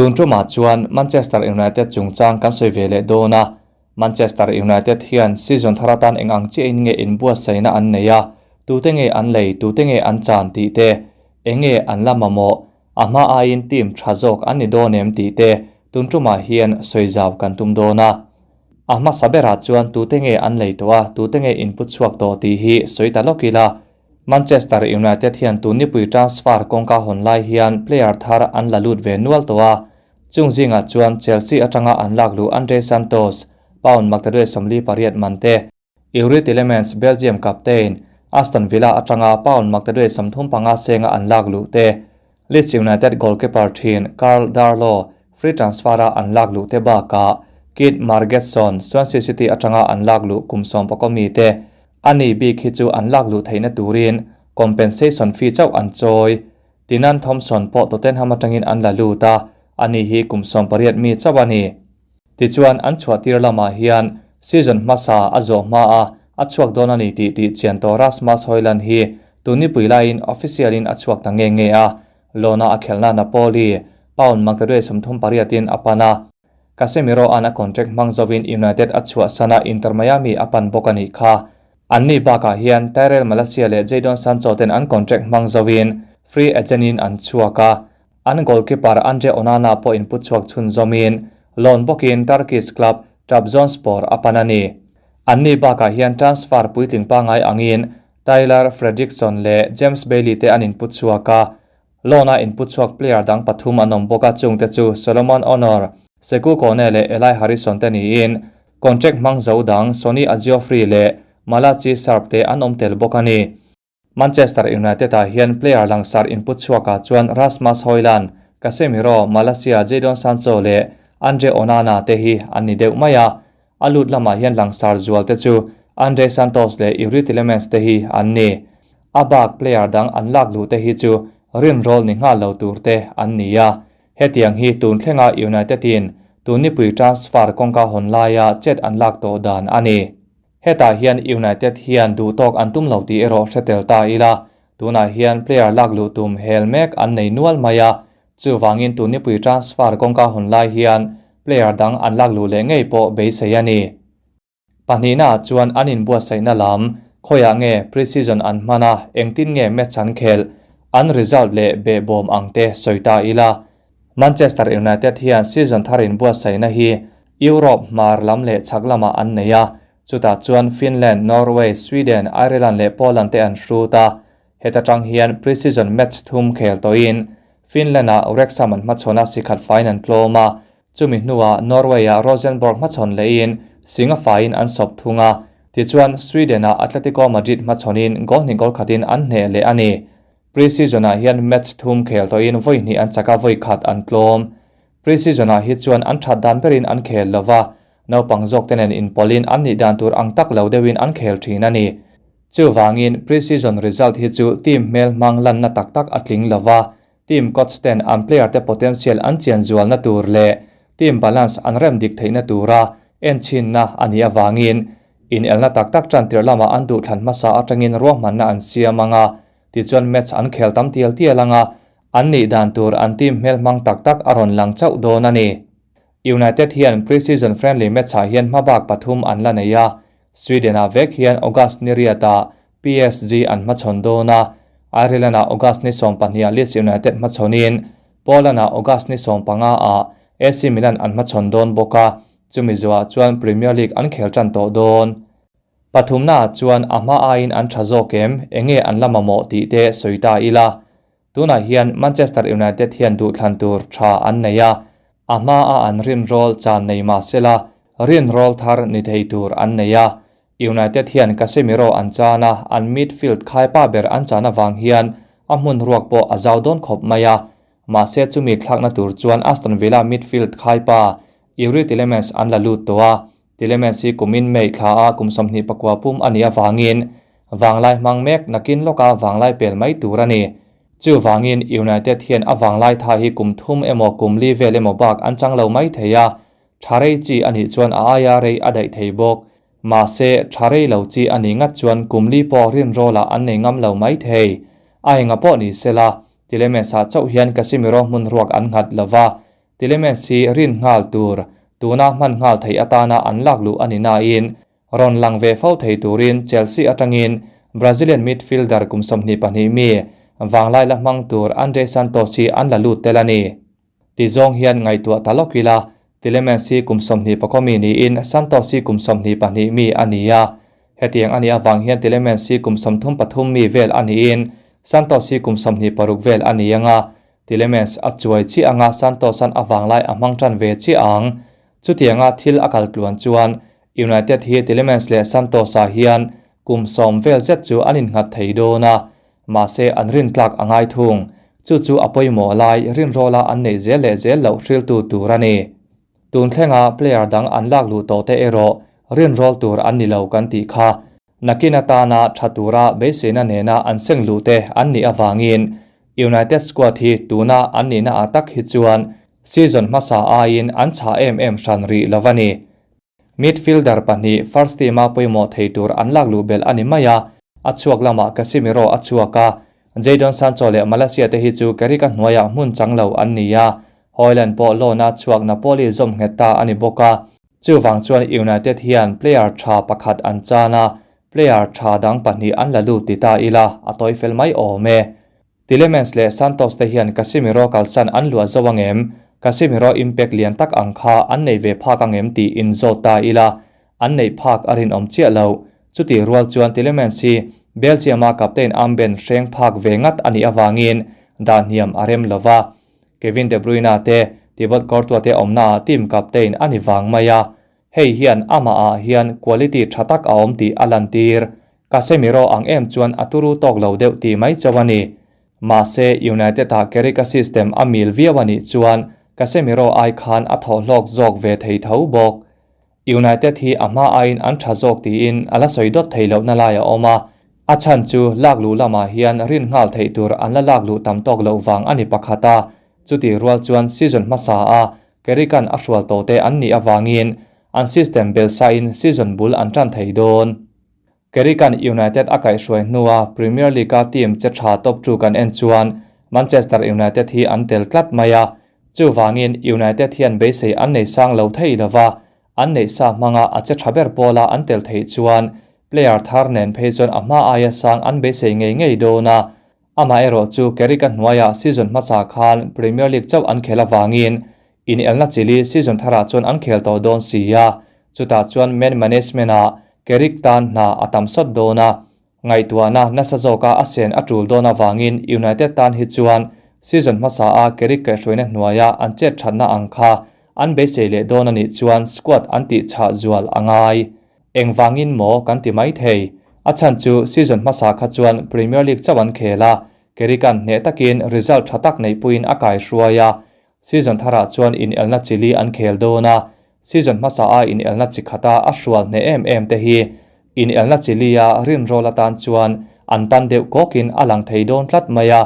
Tun tumah chuan Manchester United chungchang kan sawi ve leh dawn a, Manchester United hian season thar atan eng ang chiahin nge inbuatsaihna an nei a, tute nge an lei, tute nge an chan tih te, eng nge an la mamawh, a hma aiin team tha zawk an ni dawn em tih te tun tumah hian sawi zau kan tum dawn a. A hmasa berah chuan tute nge an lei tawh a, tute nge input chhuak tawh tih hi sawi ta lawk ila, Manchester United hian tun nipui transfer kawngka hawn lai hian player thar an la lut ve nual tawh a, chung zingah chuan Chelsea atanga an lak luh Andre Santos, pound maktaduai 48 man te, Youri Tielemans, Belgium captain, Aston Villa atanga pound maktaduai 35 senga an lak luh te, Leeds United goalkeeper thin Karl Darlow free transfer-a an lak luh te bakah Kit Margetson, Swansea City atanga an lak luh kum 11 mi te, A ni bik hi chu an lak luh theihna turin compensation fee chauh an chawi. Tinan Thompson pawh Tottenham atangin an la lut a, ani hi kum 18 mi chauh a ni. Tichuan an chhuah tir lamah hian season hmasa a zawh hma a, a chhuak dawn a ni tih tih chian tawh Rasmus Hojlund hi tun nipui laiin official in a chhuak ta nge nge a, loan-a a khelhna Napoli pound maktaduai 38 in a pan a. Casemiro an a contract hmang zovin United a chhuahsan a, Inter Miami a pan bawk a nih kha. Anni bakah hian Tyrell Malacia leh Jadon Sancho ten an contract hmang zovin free agent in an chhuak a, an goalkeeper Andre Onana pawh input chhuak chhun zawmin loan bawkin Turkish club Trabzonspor a pan a ni. Anni bakah hian transfer puitling pangngai angin Tyler Fredricson leh James Bailey te an input chhuak a, Loan-a input chhuak player dang pathum an awm bawk a, chungte chu Solomon Honor, Sekou Kone leh Eli Harrison te niin, contract hmang zo dang Sonny Ajiofri leh Malachi Sharp te an awm tel bawk a ni. Manchester United-ah hian player langsar input chhuakah chuan Rasmus Hojlund, Casemiro, Malacia, Jadon Sancho leh Andre Onana te hi an ni deuh mai a, a lut lamah hian langsar zual te chu Andre Santos leh Youri Tielemans te hi an ni. A bak player dang an lak luh te hi chu rinrawl ni nghal lo tur te an ni a, hetiang hi tun thlenga United in tun nipui transfer kawngka hawn laia chet an lak tawh dan a ni. Hetah hian United hian duh tawk an tum lo tih erawh hre tel ta ila, tunah hian player lak luh tum hel mek an nei nual mai a, chuvangin tun nipui transfer kawngka hawn lai hian player dang an lak luh leh ngei pawh beisei a ni. Pahnihnaah chuan an inbuatsaihna lam, khawiah nge pre-season an hman a, engtin nge match an khelh, an result leh behbawm ang te sawi ta ila. Manchester United hian season thar inbuatsaihna hi Europe hmar lam leh chhak lamah an nei a, chutah chuan Finland, Norway, Sweden, Ireland leh Poland te an hrut a. Heta tang hian pre-season match thum khel tawhin Finland-ah Wrexham an hmachhawn a, sikhat faiin an tlawm a, Chumi hnuah Norway-ah Rosenborg hmachhawn lehin Singa faiin an sawp thung a, tichuan Sweden-ah Atletico Madrid hmachhawnin goal hnih goal khatin an hneh leh a ni. Pre-season-ah hian match thum khel tawhin vawi hnih an chak a, vawi khat an tlawm. Pre-season-ah hi chuan an that dan berin an khel lo va, naupang zawkte nen inpawlhin an nih dan tur ang tak lo deuhin an khel thin a ni. Chuvangin pre-season result hi chu team hmel hmang lanna tak tak a tling lo va, Team coach ten an player te potential an chian zualna tur leh team balance an rem dik theihna tura enchhinna a nih avangin inelna tak tak tan tirh lamah an duhthlan hmasa atangin ruahmanna an siam ang a, tichuan match an khel tam tial tial ang a, an nih dan tur an team hmelhmang tak tak a rawn lang chauh dawn a ni. United hian pre-season friendly match-ah hian hmabak pathum an la nei a, Sweden-ah vek hian August ni riatah PSG an hmachhawn dawn a, Ireland-ah August ni 12-ah Leeds United hmachhawnin Poland-ah August ni 15-ah AC Milan an hmachhawn dawn bawk a, chumi zuah chuan Premier League an khel tan tawh dawn. Pathumnaah chuan a hma aiin an tha zawk em, enge an la mamawh tih te sawi ta ila. Tunah hian Manchester United hian duhthlan tur tha an nei a, a hmaa an rinrawl chan nei mah sela rinrawl thar ni thei tur an nei a. United hian Casemiro an chan a, an midfield khaipa ber an chan avang hian a hmun ruak pawh a zau dawn khawp mai a. Mahse chumi thlakna tur chuan Aston Villa midfield khaipa Youri Tielemans an la lut tawh a, Tielemans hi kumin May thla a kum 29 pum a nih avangin vanglai hmang mek nakin lawka vanglai pel mai tur a ni. Chuvangin United hian a vanglai tha hi kum thum emaw kum li vel emaw bak an chang lo mai thei a, tha rei chi a nih chuan a aia rei a daih thei bawk. Mahse, tha rei lo chi a nih ngat chuan kum li pawh rinrawlah an nei ngam lo mai thei. A enga pawh ni sela, Tielemans-ah chauh hian Casemiro hmun ruak an nghat lo va. Tielemans hi rin nghal tur, tuna hman nghal theih atana an lak luh a ni nain rawn lang ve fo thei turin Chelsea atangin Brazilian midfielder kum 22 mi vanglai la hmang tur Andre Santos hi an la lut tel a ni. Ti zawng hian ngaihtuah ta lawk ila, Tielemans hi kum 23 mi niin Santos hi kum 22 mi a ni a. Hetiang a nih avang hian Tielemans hi kum 33 mi vel a niin Santos hi kum 26 vel a ni anga. Tielemans a chuai chiah anga Santos an a vanglai a hmang tan ve chiah ang. Chutianga thil a kal tluan chuan United hi Tielemans leh Santos ah hian kum 10 vel zet chu an innghat thei dawn a. Mahse an rin tlak a ngai thung. Chu chu a pawimawh lai rin rawla an nei zel leh zel loh hriltu tur a ni. Tun thlenga player dang an lak luh tawh te erawh rin rawl tur an ni lo kan tih kha. Nakin atana tha tura beiseina nena an seng luh te an nih avangin United squad hi tuna an nihna ah tak hi chuan season hmasa aiin an chhah em em hran rih lo a ni. Midfielder pahnih first team a pawimawh thei tur an lak luh belh a ni mai a, a chhuak lamah Casemiro a chhuak a, Jadon Sancho leh Malacia te hi chu Carrick a hnuaiah hmun chang lo an ni a, Hojlund pawh loan a chhuak Napoli zawm nghet ta a ni bawk a. Chuvang chuan United hian player tha pakhat an chan a, player tha dang pahnih an la lut ti ta ila a tawi fel mai awm e. Tielemans leh Santos te hian Casemiro kalsan an luah zo angem? Casemiro impact lian tak ang kha an nei ve phak angem tih in zawt ta ila an nei phak a rinawm chiah lo. Chuti rual chuan Tielemans hi Belgium a captain armband hreng phak ve ngat a nih avangin dah hniam a rem lova. Kevin De Bruyne te Thibaut Courtois te awmna ah team captain a ni vang mai a. Hei hian amah ah hian quality tha tak a awm tih a lantir. Casemiro ang em chuan a turu tawk lo deuh tih mai chauh a ni. Mahse United ah Carrick a system a mil viau a nih chuan Casemiro ai khan a thawh hlawk zawk ve thei tho bawk. United hi a hma aiin an tha zawk tiin a la sawi dawt thei lohna lai a awm a. A chhan chu lak luh lamah hian rin nghal theih tur an la lak luh tam tawk loh vang a ni pakhat a. Chuti rual chuan season hmasa a Carrick-a'n a hrual tawh te an nih avangin an system belsain season bul an tan thei dawn. Carrick-a'n United a kaihhruai hnua Premier League-a team che tha top 2 kan en chuan Manchester United hi an tel tlat mai a. Chuvangin United hian beisei an nei sang lo thei lova, an nei sa hmanga a che tha ber pawla an tel theih chuan player thar nen phei chuan a hma aia sang an beisei ngei ngei dawn a. Amah erawh chu Carrick-a hnuaiah season hmasa khan Premier League chauh an khel avangin in elna chili season tharah chuan an khel tawh dawn si a. Chutah chuan man management-ah Carrick tan hna a tam sawt dawn a. Ngaihtuahna nasa zawka a sen a tul dawn avangin United tan hi chuan season hmasa a Carrick kaihhruaina hnuaia an chet thatna ang kha an beisei leh dawn a nih chuan squad an tih chhah zual a ngai. Engvangin maw kan ti mai thei. A chhan chu season hmasa kha chuan Premier League chauh an khel a, Carrick-a'n hneh takin result tha tak neihpuiin a kaihruai a. Season tharah chuan in elna chili an khel dawn a, season hmasa a in elna chi khata a hrual hneh em em te hi in elna chili a rin rawl atan chuan an pan deuh kawkin a lang thei dawn tlat mai a.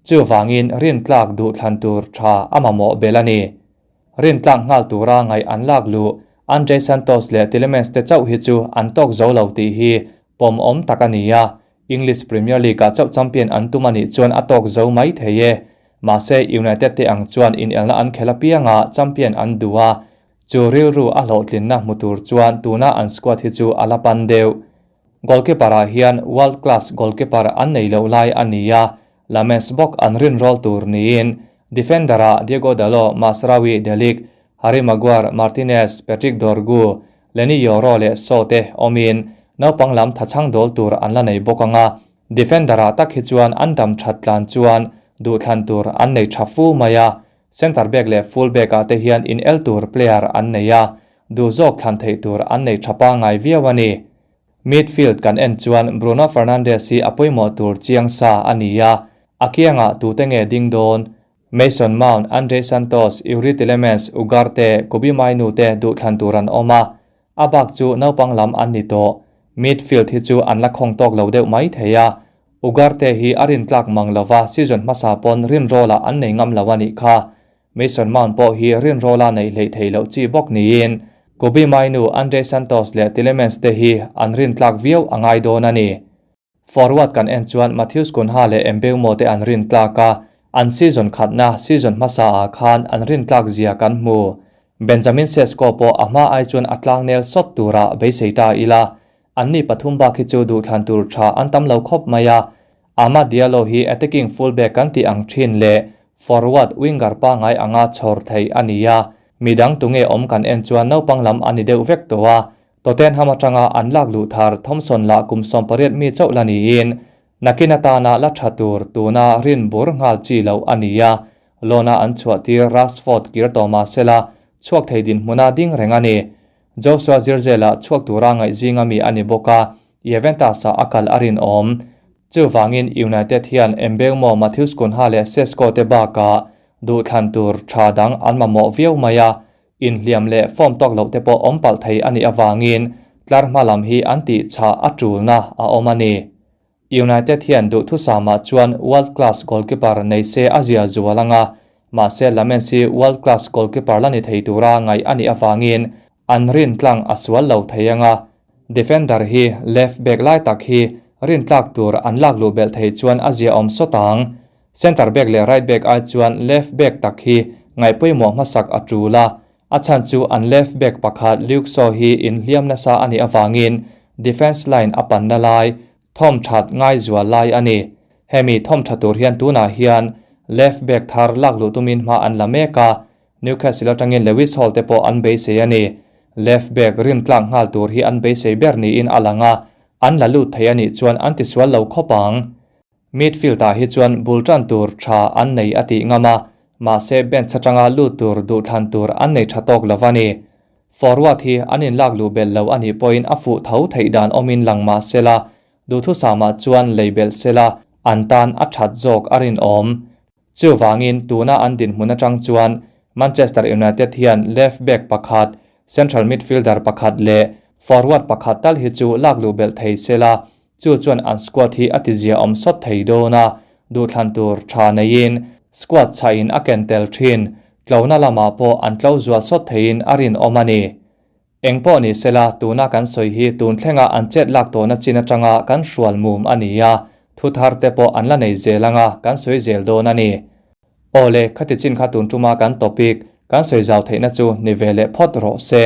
Chuvangin rin tlak duh thlan tur tha a mamawh bel a ni. Rin tlak nghal tura ngaih an lak luh Andre Santos leh Tielemans te chauh hi chu an tawk zo lo tih hi pawm awm tak a ni a. English Premier League-ah chauh champion an tum a nih chuan a tawk zo mai thei e. Mahse United te ang chuan inelna an khel apianga champion an duh a, chu rilru a hlawhtlinna hmu tur chuan tuna an squad hi chu a la pan deuh. Goalkeeper-ah hian world class goalkeeper an nei loh lai a ni a, Lammens bawk an rin rawl tur niin defender-ah Diogo Dalot, Mazraoui, De Ligt, Harry Maguire, Martinez, Patrick Dorgu, Leny Yoro leh Shaw te awmin naupang lam thachhang dawl tur an la nei bawk anga. Defender-ah tak hi chuan an dam that tlan chuan duhthlan tur an nei tha fu mai a, centre back leh full back-ah te hian in el tur player an nei a, duh zawk thlan theih tur an nei tha pangngai viau a ni. Midfield kan en chuan Bruno Fernandes hi a pawimawh tur chiang sa a ni a, a kiangah tute nge ding dawn? Mason Mount, Andre Santos, Youri Tielemans, Ugarte, Kobbie Mainoo te duhthlan tur an awm a, a bak chu naupang lam an ni tawh. Midfield hi chu an la khawng tawk lo deuh mai thei a, Ugarte hi a rin tlak mang lova season hmasa pawn rin rawlah an nei ngam lo a nih kha. Mason Mount pawh hi rin rawla neih hleih thei loh chi bawk niin Kobbie Mainoo, Andre Santos leh Tielemans te hi an rin tlak viau a ngai dawn a ni. Forward kan en chuan Matheus Cunha leh Mbeumo te an rin tlak a, An season khatna season hmasa ah khan an rintlak zia kan hmu. Benjamin Sesko pawh a hma ai chuan a tlangnel sawt tura beisei ta ila. Anni pathum bak hi chu duhthlan tur tha an tam lo khawp mai a. Amad Diallo hi attacking fullback kan tih ang thin leh forward winger pangngai anga chhawr theih a ni a. Midang tunge awm kan en chuan naupang lam a ni deuh vek tawh a. Tottenham atanga an lak luh thar Thompson lah kum 18 mi chauh la niin nakin atana la tha tur tuna rin bur nghal chi loh a ni a. Loan-a an chhuah tir Rashford kir tawh mah sela chhuak thei dinhmuna ding reng a ni. Joshua Zirzelah chhuak tura ngaih zinga mi a ni bawk a, Juventus-ah a kal a rinawm. Chuvangin United hian Mbeumo, Matheus Cunha leh Sesko te bakah duhthlan tur tha dang an mamawh viau mai a, inhliam leh form tawk loh te pawh awm palh thei a nih avangin tlar hma lam hi an tih chhah a tulna a awm a ni. United hian duhthusamah chuan world class goalkeeper nei se a zia zual ang a, mahse Lamens hi world class goalkeeper la ni thei tura ngaih a nih avangin an rin tlang a sual lo thei ang a, defender hi left back lai tak hi rin tlak tur an lak luh belh thei chuan a ziaawm sawt ang. Centre back leh right back ai chuan left back tak hi ngaihpawimawh hmasak a tul a, A chhan chu an left back pakhat Luke Shaw hi inhliam nasa a nih avangin defence line a panna lai thawm that ngai zual lai a ni. Hemi thawm tha tur hian tunah hian left back thar lak luh tumin hma an la mek a, Newcastle atangin Lewis Hall te pawh an beisei a ni. Left back rim tlak nghal tur hi an beisei ber niin a lang a, an la lut thei a nih chuan an tisual lo khawp ang. Midfield ah hi chuan bul tan tur tha an nei a tih ngam a, mahse bench atanga lut tur duhthlan tur an nei tha tawk lo a ni. Forward hi an inlak luh belh lo a nih pawhin a fuh tho theih dan awmin lang mah sela, duhthusamah chuan lei belh sela an tan a that zawk a rinawm. Chuvangin tuna an dinhmun atang chuan Manchester United hian left back pakhat, central midfielder pakhat leh forward pakhat tal hi chu lak luh belh thei sela, Chu chuan an squad hi a tizia awm sawt thei dawn a, duhthlan tur tha neiin squad chhahin a ken tel thin. Tlona lamah pawh an tlo zual sawt theiin a rinawm a ni. Eng pawh ni sela, tuna kan sawi hi tun thlenga an chet lak tawhna chin atanga kan hrual mum a ni a, thu thar te pawh an la nei zel anga kan sawi zel dawn a ni. Awle, khati chin kha tun tuma kan topic kan sawi zau theihna chu ni ve leh phawt rawh se.